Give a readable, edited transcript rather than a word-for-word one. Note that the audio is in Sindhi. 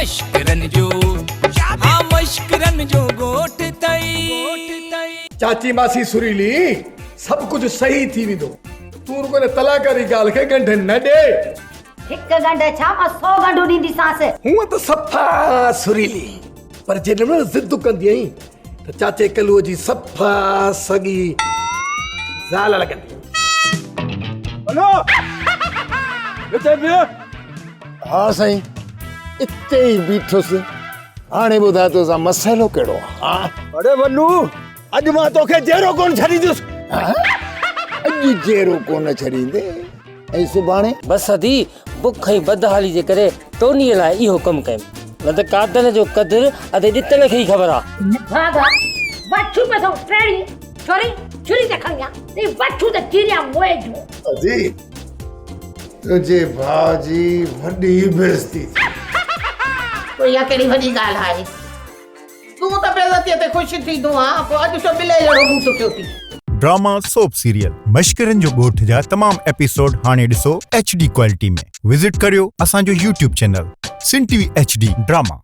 مشڪرن جو ها مشڪرن جو ڳوٺ ٿئي. چاچي ماسي سريلي سڀ ڪجهه صحيح ٿي ويندو تون رڳو ان طلاق واري ڳالهه کي ڳنڍ نه ڏي. هڪ ڳنڍ ڇا مان سو ڳنڍون ڏينديسانس. هونء ته صفا سريلي پر جيڏي مهل ضد ڪندي آهين ته چاچي ڪلوء جي صفا سڳي زال لڳندي. هلو هتي بيهه. ها سائين اتي ئي بيٺس. هاڻي ٻڌاء توسان مسئلو ڪهڙو آ؟ اڙي ولو اڄ مان توکي جيئرو ڪونه ڇڏيندس. اڄ جيئرو ڪونه ڇڏيندي ۽ سڀاڻي؟ بس ادي بک ۽ بدحالي جي ڪري ٽونيء لاء اهو ڪم ڪيم، نه ته قادر جو قدر ادي ڏتل کي ئي خبر آ. نڀاڳا، وڇون پيو ٿو ٽيڙين، ڇوري ڇري ته کڻي آ، تي وڇون ته چيريان موئي جون. ادي، تنهنجي ڀاء جي وڏي بيعزتي ٿي. پوء اها ڪهڙي وڏي ڳالهه آهي. تون ته بيعزتيء تي خوش ٿيندو آن، پوء اڄ ڇو ٻلي جهڙو ٻوٽ ٿيو ٿي. ڊراما سوپ سيريل مشڪرن جو ڳوٺ جا تمام ايپيسوڊ هاڻي ڏسو ايڇ ڊي ڪوالٽي ۾ وزٽ ڪريو اسان جو YouTube channel Sindh T V H D drama.